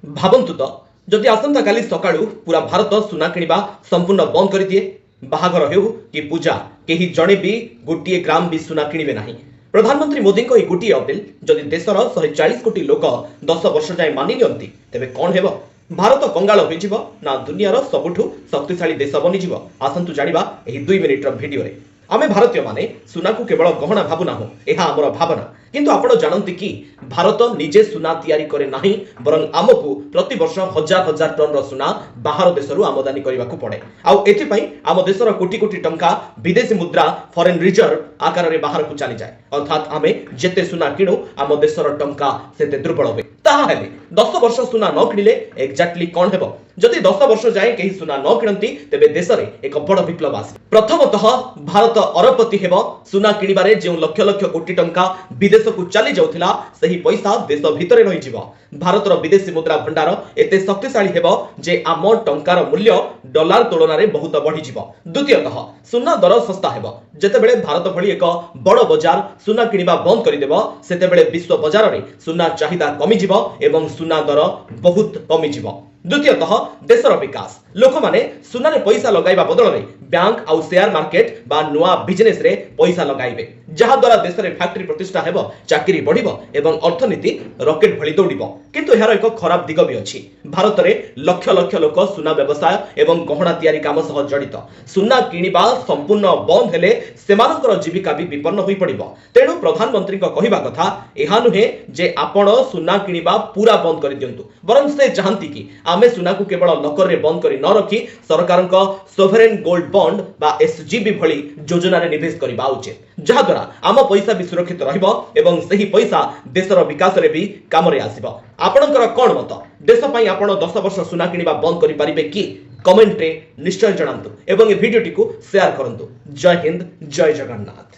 ଭାବନ୍ତୁ ତ, ଯଦି ଆସନ୍ତାକାଲି ସକାଳୁ ପୁରା ଭାରତ ସୁନା କିଣିବା ସମ୍ପୂର୍ଣ୍ଣ ବନ୍ଦ କରିଦିଏ। ବାହାଘର ହେଉ କି ପୂଜା, କେହି ଜଣେ ବି ଗୋଟିଏ ଗ୍ରାମ ବି ସୁନା କିଣିବେ ନାହିଁ। ପ୍ରଧାନମନ୍ତ୍ରୀ ମୋଦିଙ୍କ ଏହି ଗୋଟିଏ ଅପିଲ ଯଦି ଦେଶର 140 କୋଟି ଲୋକ 10 ବର୍ଷ ଯାଏଁ ମାନି ନିଅନ୍ତି, ତେବେ କ'ଣ ହେବ? ଭାରତ କଙ୍ଗାଳ ହୋଇଯିବ ନା ଦୁନିଆର ସବୁଠୁ ଶକ୍ତିଶାଳୀ ଦେଶ ବନିଯିବ? ଆସନ୍ତୁ ଜାଣିବା ଏହି 2 ମିନିଟର ଭିଡିଓରେ। ଆମେ ଭାରତୀୟମାନେ ସୁନାକୁ କେବଳ ଗହଣା ଭାବୁନାହୁଁ, ଏହା ଆମର ଭାବନା। କିନ୍ତୁ ଆପଣ ଜାଣନ୍ତି କି, ଭାରତ ନିଜେ ସୁନା ତିଆରି କରେ ନାହିଁ, ବରଂ ଆମକୁ ପ୍ରତିବର୍ଷ ହଜାର ହଜାର ଟନର ସୁନା ବାହାର ଦେଶରୁ ଆମଦାନୀ କରିବାକୁ ପଡ଼େ। ଆଉ ଏଥିପାଇଁ ଆମ ଦେଶର କୋଟି କୋଟି ଟଙ୍କା ବିଦେଶୀ ମୁଦ୍ରା, ଫରେନ୍ ରିଜର୍ଭ ଆକାରରେ ବାହାରକୁ ଚାଲିଯାଏ। ଅର୍ଥାତ୍ ଆମେ ଯେତେ ସୁନା କିଣୁ, ଆମ ଦେଶର ଟଙ୍କା ସେତେ ଦୁର୍ବଳ ହୁଏ। ତାହାହେଲେ 10 ବର୍ଷ ସୁନା ନ କିଣିଲେ ଏକ୍ଜାକ୍ଟଲି କ'ଣ ହେବ? ଯଦି 10 ବର୍ଷ ଯାଏଁ କେହି ସୁନା ନ କିଣନ୍ତି, ତେବେ ଦେଶରେ ଏକ ବଡ଼ ବିପ୍ଳବ ଆସିବ। ପ୍ରଥମତଃ, ଭାରତ ଅରବପତି ହେବ। ସୁନା କିଣିବାରେ ଯେଉଁ ଲକ୍ଷ ଲକ୍ଷ କୋଟି ଟଙ୍କା ବିଦେଶକୁ ଚାଲି ଯାଉଥିଲା, ସେହି ପଇସା ଦେଶ ଭିତରେ ରହିଯିବ। ଭାରତର ବିଦେଶୀ ମୁଦ୍ରା ଭଣ୍ଡାର ଏତେ ଶକ୍ତିଶାଳୀ ହେବ ଯେ ଆମ ଟଙ୍କାର ମୂଲ୍ୟ ଡଲାର ତୁଳନାରେ ବହୁତ ବଢିଯିବ। ଦ୍ୱିତୀୟତଃ, ସୁନା ଦର ଶସ୍ତା ହେବ। ଯେତେବେଳେ ଭାରତ ଭଳି ଏକ ବଡ଼ ବଜାର ସୁନା କିଣିବା ବନ୍ଦ କରିଦେବ, ସେତେବେଳେ ବିଶ୍ୱ ବଜାରରେ ସୁନା ଚାହିଦା କମିଯିବ ଏବଂ ସୁନା ଦର ବହୁତ କମିଯିବ। ଦ୍ୱିତୀୟତଃ, ଦେଶର ବିକାଶ। ଲୋକମାନେ ସୁନାରେ ପଇସା ଲଗାଇବା ବଦଳରେ ବ୍ୟାଙ୍କ ଆଉ ସେୟାର ମାର୍କେଟ ବା ନୂଆ ବିଜନେସରେ ପଇସା ଲଗାଇବେ, ଯାହାଦ୍ୱାରା ଦେଶରେ ଫ୍ୟାକ୍ଟ୍ରି ପ୍ରତିଷ୍ଠା ହେବ, ଚାକିରି ବଢିବ ଏବଂ ଅର୍ଥନୀତି ରକେଟ ଭଳି ଦୌଡ଼ିବ। କିନ୍ତୁ ଏହାର ଏକ ଖରାପ ଦିଗ ବି ଅଛି। ଭାରତରେ ଲକ୍ଷ ଲକ୍ଷ ଲୋକ ସୁନା ବ୍ୟବସାୟ ଏବଂ ଗହଣା ତିଆରି କାମ ସହ ଜଡ଼ିତ। ସୁନା କିଣିବା ସମ୍ପୂର୍ଣ୍ଣ ବନ୍ଦ ହେଲେ ସେମାନଙ୍କର ଜୀବିକା ବି ବିପନ୍ନ ହୋଇପଡ଼ିବ। ତେଣୁ ପ୍ରଧାନମନ୍ତ୍ରୀଙ୍କ କହିବା କଥା ଏହା ନୁହେଁ ଯେ ଆପଣ ସୁନା କିଣିବା ପୁରା ବନ୍ଦ କରିଦିଅନ୍ତୁ, ବରଂ ସେ ଚାହାନ୍ତି କି ଆମେ ସୁନାକୁ କେବଳ ଲକରରେ ବନ୍ଦ କରି ନ ରଖି ସରକାରଙ୍କ ସୋଭରେନ୍ ଗୋଲ୍ଡ ବଣ୍ଡ ବା ଏସଜିବି ଭଳି ଯୋଜନାରେ ନିବେଶ କରିବା ଉଚିତ, ଯାହାଦ୍ୱାରା ଆମ ପଇସା ବି ସୁରକ୍ଷିତ ରହିବ ଏବଂ ସେହି ପଇସା ଦେଶର ବିକାଶରେ ବି କାମରେ ଆସିବ। ଆପଣଙ୍କର କ'ଣ ମତ? ଦେଶ ପାଇଁ ଆପଣ 10 ବର୍ଷ ସୁନା କିଣିବା ବନ୍ଦ କରିପାରିବେ କି? କମେଣ୍ଟରେ ନିଶ୍ଚୟ ଜଣାନ୍ତୁ ଏବଂ ଏ ଭିଡିଓଟିକୁ ସେୟାର କରନ୍ତୁ। ଜୟ ହିନ୍ଦ, ଜୟ ଜଗନ୍ନାଥ।